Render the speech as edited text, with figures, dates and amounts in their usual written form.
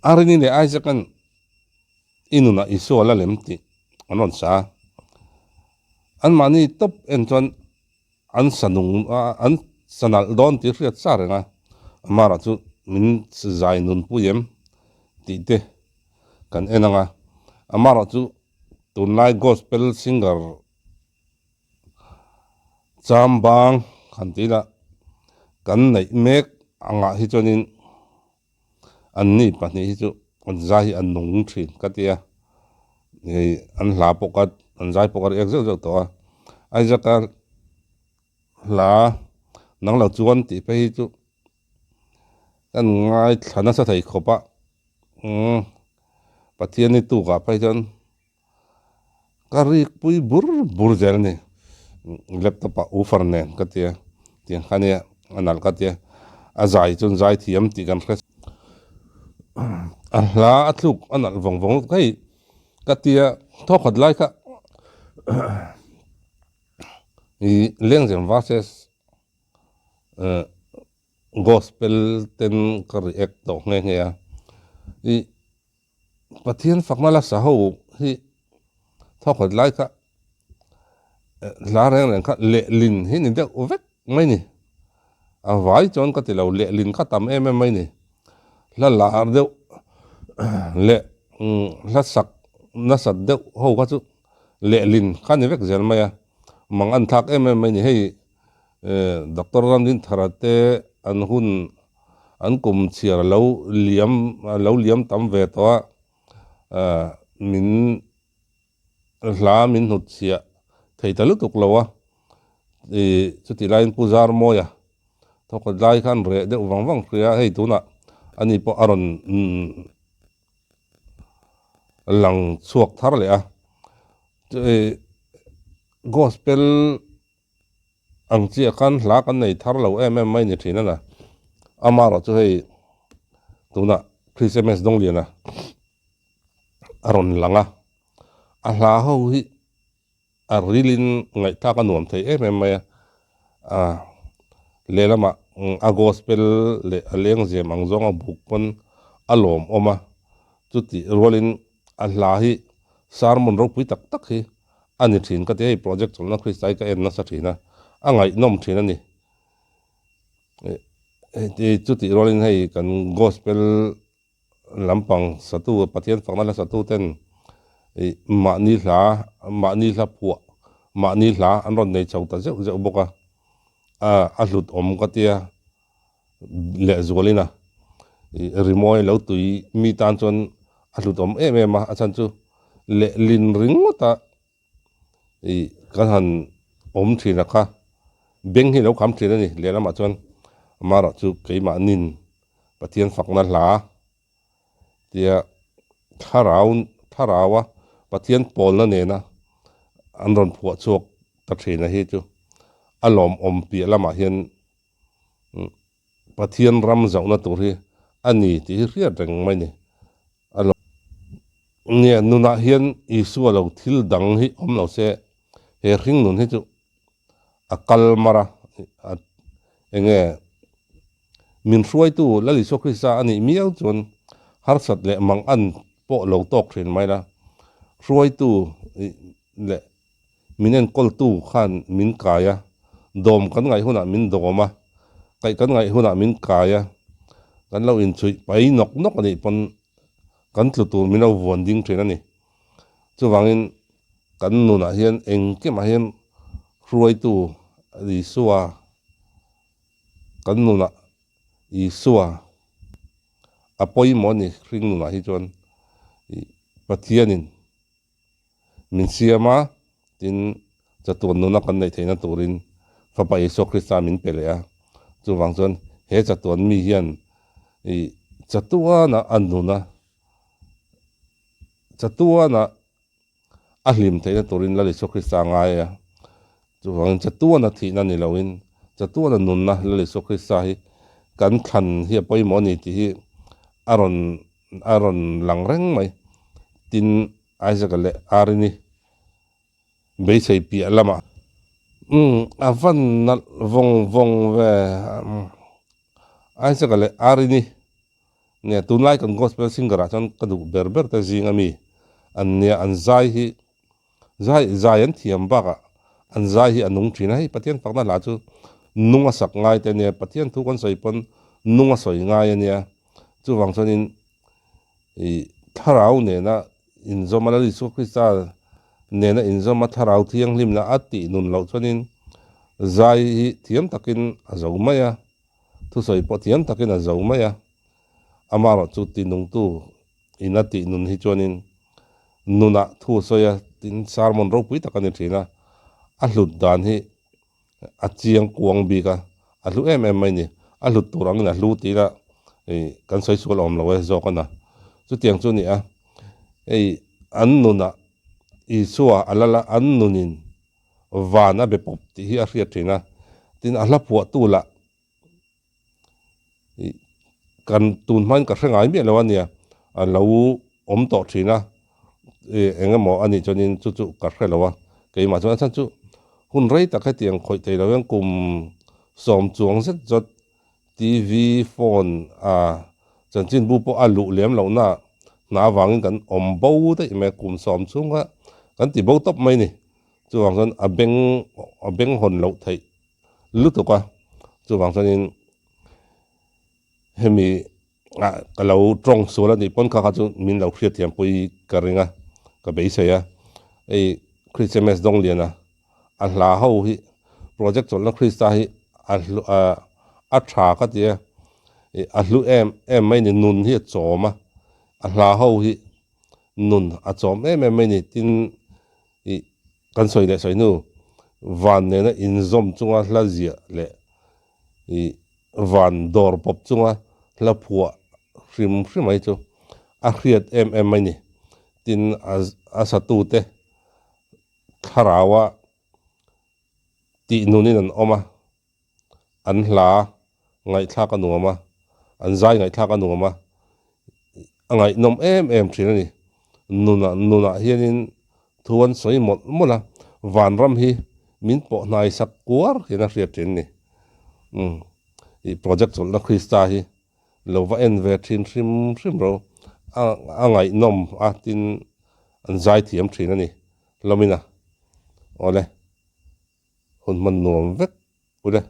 Arini leh Isaac-a'n i nunah Isua la lem tih an rawn sa a. Anmahni tawp en chuan an sa nung an sa nalh dawn tih hriat sa reng a, Amara chu min zai nunpui em tih te kan en ang a. Amara chu tunlai gospel singer chambang han tih ila kan neih mek angah hi chuanin Anni pahnih hi chu an zai hi a nung thin ka ti a, hei an hla pawh ka an zai pawh ka riak zeuh zeuh tawh a, Isaac-a hla nang lo chuan tih phei hi chu kan ngaithla nasa thei khawp a, umm Pathian hi tukah phei chuan ka rik pui bur bur zel a ni, laptop ah woofer nen ka tia tiang kha nia a nalh ka tia a zai chuan zai thiam tih kan hre a hla a tluk a nalh vawng vawng lutuk hei ka tia thawkhat lai kha ih lengzem versus eh gospel ten ka react tawh nghe nghe a ih. Pathian fakna la sa ho hi thawkhat lai kha hla reng reng kha lehlin hi ni deuh vek mai ni. A vai chuan ka ti lo lehlin kha tam em em mai ni. Hla lar deuh leh hla sak nasat deuh ho kha chu lehlin kha ni vek zel mai a. Mang an thlak em em mai ni. Hei Doctor Ramdinthara te an hun An kum chhiar a lo liam a lo liam tam ve tawh a, ah min hla min hnut chhiah thei ta lutuk lo a, ih chutih laiin Pu Zarmawia thawkhat lai khan reh deuh vang vang hria a, hei tunah ani pawh a rawn lang chhuak thar leh a, ih gospel Ang chiah khan hla kan nei thar lo em em mai ni thin a na. Amarawh chu hei tunah Christmas Dawngliana a rawn lang a, a hla ho hi a rilin ngaihthlak a nuam thei em em mai a, a lehlamah a gospel leh a lengzem ang zawnga buk pawn a lawmawm a, chutih rualin a hla hi sermon ropui tak tak hi a ni thin ka ti hei project chawlhna Krista hi ka en nasa thin a, a ngaihnawm thin a ni. Chutih rualin hei kan gospel lampang satu Pathian fakna hla satu ten ih mahni hla mahni hla phuah mahni hla an rawn nei chho ta zeuh zeuh bawk a, a hlut awm ka tia lehzualin a ih rimawi lo tui mi tan chuan a hlut awm em em a, a chhan chu lehlin ringawt a ih kan han awm thin a kha beng hi lo kham thin a ni lehlamah chuan amaherawh chu keimahnin Pathian fakna hla tia thlarau thlarau a Pathian pawlna nena an rawn phuah chhuak ta thin a hi chu a lawmawm piah lamah hian Pathian ram zauhna tur hi a ni tih hi hriat reng mai ni. A lo nia nunah hian Isua lo thil dang hi awm lo se he hring nun hi chu a kal mar a, eng nge min hruaitu Lal Isua Krista a nih miau chuan harsat leh mangan pawh lo tawk thin mai la, hruaitu leh Min enkawltu khan min kai a, dawm kan ngaih hunah min dawm a, kaih kan ngaih hunah min kai a, kan lo inchhuih pai nawk nawk a nih pawn kan tlu tur min lo vuan ding thin a ni. Chuvangin kan nunah hian engkimah hian hruaitu Isua kan nunah Isua a pawimawh a ni hring nunah hi chuan Pathianin Min siam a, tin, chatuan nuna kan neih theihna turin Fapa Isua Krista min pe leh a. Chuvang chuan he chatuan mi hian ih chatuana a nuna, chatuana a hlim theihna turin Lal Isua Krista a ngai a. Chuvangin chatuana thihna ni loin chatuana nunna Lal Isua Krista hi kan thlan hi a pawimawh a ni tih hi a rawn a rawn lang reng mai. Tin, Isaac-a leh Arini beisei piah lamah, Umm, a van nalh vawng vawng ve. Isaac-a leh Arini Nia, tunlai kan gospel singer ah chuan ka duh ber ber te zing a mi an nia, an zai hi zai zai an thiam bakah an zai hi a nung thin a, hei Pathian fakna hla chu nung a sak ngai te a nia, Pathian thu kan sawi pawn nung a sawi ngai a nia, chuvang chuanin ih thlarau nena inzawm a Lal Isua Krista nena inzawm a thlarau thianghlimna a tih nun loh chuanin zai hi thiam takin a zo mai a. Thusawi pawh thiam takin a zo mai a, amaherawh chu tinungtu in a tih nun hi chuanin nunah thu a sawi a, tin sermon ropui tak a ni thin a, a hlut dan hi a chiang kuang bik a, a hlu em em mai ni, a hlut tur angin a hlu tih ila ih kan sawi sual awm lo e zawk a na, chutiang chu a ni a, hei an nunah Isua a lal a, an nunin van a be pawp tih hi a hriat thin a, tin a hla phuahtu lah ih kan tun hmain ka hre ngai miah lo a nia, a lo awm tawh thin a, ih eng emaw a nih chuanin chu chu ka hre lo a, keimah chuan a chhan chu hun rei tak hetiang khawih thei lo hian kum sawm chuang zet zawt TV, phone a chanchinbu pawh a luh lem lohna hna avangin kan awm bo daih mai a, kum sawm chhunga kan ti bo tawp mai a ni. Chuvang chuan a beng a beng hawn loh theih lutuk a, chuvang chuanin hemi ah ka lo tawng sual a nih pawn kha kha chu min lo hriatthiam pui ka ring a, ka beisei a. Hei Christmas Dawngliana a hla ho hi project chawlhna Krista hi a hlu ah a tha ka ti a, ih a hlu em em mai ni nun hi a chawm a, a hla ho hi nun a chawm em em mai ni tin ih kan sawi leh sawi hnu van nena inzawm chunga hla ziah leh ih van dawr pawp chunga hla phuah hrim hrim mai chu a hriat em em mai ni tin a a satute. Thlaraua tih nunin an awm a, an hla ngaihthlak a nuam a, an zai ngaihthlak a nuam a, a ngaihnawm em em thin a ni. Nunah nunah hianin thu an sawi mawlh mawlh a, vanram hi min pawh hnai sak kuar hian a hriat thin a ni. Umm ih project chawlhna Krista hi lo va en ve thin hrim hrim ro a a ngaihnawm a tin an zai thiam thin a ni hlawmin a awle hun hman nuam vek ule.